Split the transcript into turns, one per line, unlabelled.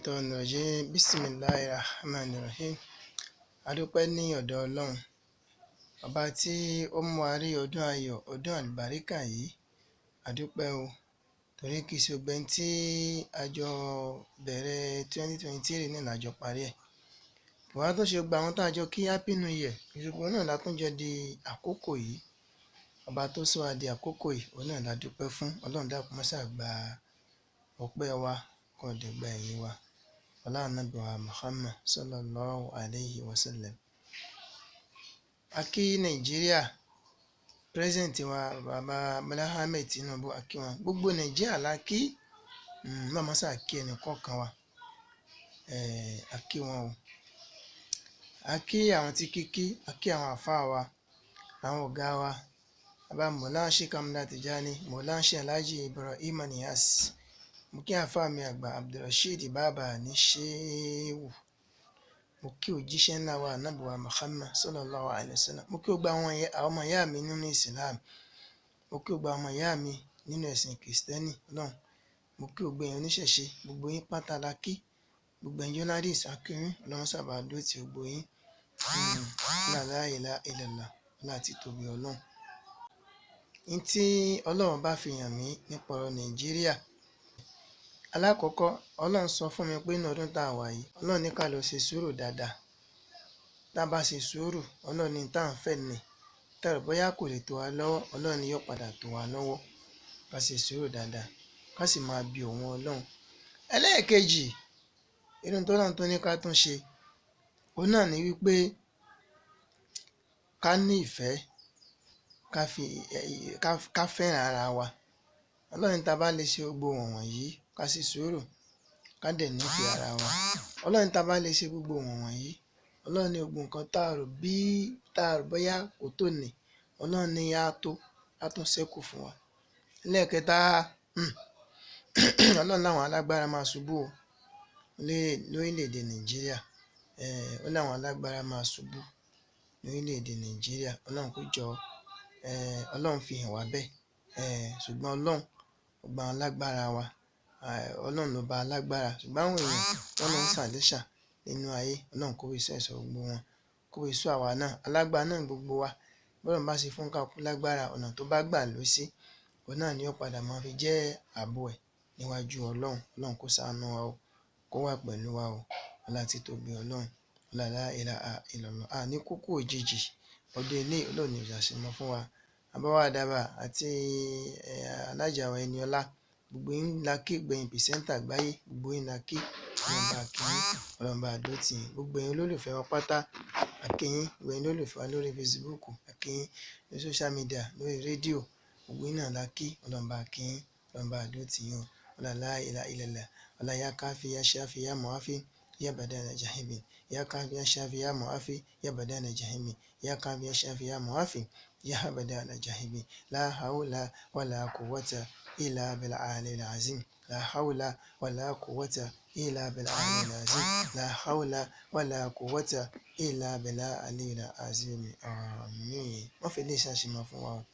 shaitan rajim. Bismillahir rahmanir rahim. A dúpẹ́ ní ọ̀dọ̀ Ọlọ́run, ọba tí ó mú wa rí ọdún ayọ̀, ọdún àlùbáríkà yìí. A dúpẹ́ o, torí kì í ṣe gbogbo ẹni tí a jọ bẹ̀rẹ̀ 2023 náà la jọ parí ẹ̀. Kì wá tó ṣe gbogbo àwọn tá a jọ kí Happy New Year, kì í ṣe gbogbo náà la tún jọ di àkókò yìí. Ọba tó sọ wa di àkókò yìí, òun náà la dúpẹ́ fún. Ọlọ́run dákun má ṣáà gba ọpẹ́ wa, kó dẹ̀ gba ẹ̀yìn wa. Ọlá Ànábì wa Muhammad sallallahu alayhi wa sallam. A kí Nàìjíríà, President wa Bàbá Bọ́lá Ahmed Tinubu, a kí wọn. Gbogbo Nàìjíríà la kí, náà má ṣáà kí ẹnì kọ̀ọ̀kan wa. A kí wọn o. A kí àwọn tí kíkí, a kí àwọn àfáà wa, àwọn ọ̀gá wa. Bàbá Mọ̀lá Sheikh Ahmad Tijani, Mọ̀lá Sheikh Alhaji Ibrahim Niass. Mo kí àfáà mi àgbà Abdulrasheed Baba ní Ṣéwù. Mo kí òjíṣẹ́ ńlá wa Ànábì wa Muhammad sallallahu alayhi wa sallam. Mo kí gbogbo àwọn ọmọ ìyá mi nínú Islam. Mo kí gbogbo àwọn ọmọ ìyá mi nínú ẹ̀sìn Kìrìsìtẹ́nì Ọlọ́run. Mo kí gbogbo ẹ̀yin oníṣẹ̀ṣe, gbogbo yín pátá la kí. Gbogbo ẹ̀yin journalist, a kí yín. Ọlọ́run sábà dúró ti gbogbo yín. La ilaha illallah, ọlá títóbi Ọlọ́run. N tí Ọlọ́run bá fi hàn mí nípa ọ̀rọ̀ Nàìjíríà. Alákọ̀ọ́kọ́, Ọlọ́run sọ fún mi pé ní ọdún tá a wà yìí, Ọlọ́run ní ká lọ ṣe sùúrù dáadáa. Tá a bá ṣe sùúrù, Ọlọ́run ní tá à ń fẹ́ ni. Tá rò bóyá kò lè tó wa lọ́wọ́, Ọlọ́run ní yóò padà tó wa lọ́wọ́. Ká ṣe sùúrù dáadáa, ká sì máa bi òun Ọlọ́run. Ẹlẹ́ẹ̀kejì, inú tó Ọlọ́run tó ní ká tún ṣe, òun náà ni wípé ká ní ìfẹ́, ká fẹ́ràn ara wa. Ọlọ́run tá a bá lè ṣe gbogbo wọ̀nyí, ká ṣe sùúrù, ká dẹ̀ nífẹ̀ẹ́ ara wa. Ọlọ́run tá a bá lè ṣe gbogbo wọ̀nyí, Ọlọ́run ní gbogbo nǹkan tá a rò bí tá a rò bóyá kò tó ní, Ọlọ́run ní á tó, á tún ṣẹ́kù fún wa. Ẹlẹ́ẹ̀kẹta, Ọlọ́run láwọn alágbára máa ṣubú o lórílẹ̀-èdè Nàìjíríà. Ó láwọn alágbára máa ṣubú lórílẹ̀-èdè Nàìjíríà. Ọlọ́run kó jọ, Ọlọ́run fi hàn wá bẹ́ẹ̀. Ṣùgbọ́n Ọlọ́run gbogbo àwọn alágbára wa, Ọlọ́run ló bá alágbára. Ṣùgbọ́n àwọn èèyàn wọ́n ló ń ṣàlẹ́ṣà nínú ayé. Ọlọ́run kó fi ṣọ́ ẹ̀ṣọ́ gbogbo wọn, kó fi ṣọ́ àwa náà. Alágbára náà gbogbo wa. Bí Ọlọ́run bá ṣe fún ká kú lágbára, ọ̀nà tó bá gbà ló sí, òun náà ni ó padà máa fi jẹ́ ààbò ẹ̀ níwájú Ọlọ́run. Ọlọ́run kó ṣàánú wa o, kó wà pẹ̀lú wa o. Ọlá títóbi Ọlọ́run. Ọlá la ilaha illallah. A ní kúkú òjijì. Ọdún eléyìí Ọlọ́run ní ìṣàṣemọ fún wa. Bàbá wa Àdàbà àti Alájà wa Ẹniọlá, gbogbo yín la kí, gbogbo ẹ̀yin presenter àgbáyé, gbogbo yín la kí. Ọlọ́run bá kí yín, Ọlọ́run bá dúró tì yín. Gbogbo ẹ̀yin olólùfẹ́ wa pátá, a kí yín. Gbogbo ẹ̀yin olólùfẹ́ wa lórí Facebook, a kí yín. Lórí social media, lórí rédíò, gbogbo yín náà la kí. Ọlọ́run bá kí yín, Ọlọ́run bá dúró tì yín o. Ọlá la ilaha illallah. Ọlá ya káfí, ya ṣáfi, ya mu'afi, ya badana jahimi. Ya káfí, ya ṣáfi, ya mu'afi, ya badana jahimi. Ya káfí, ya ṣáfi, ya mu'afi, ya badana jahimi. La hawla wala quwwata illa bil aliyyil azim. La hawla wala quwwata illa bil aliyyil azim. La hawla wala quwwata illa bil aliyyil azim. Àmín. Wọ́n fi lè ṣàṣìmọ̀ fún wa o.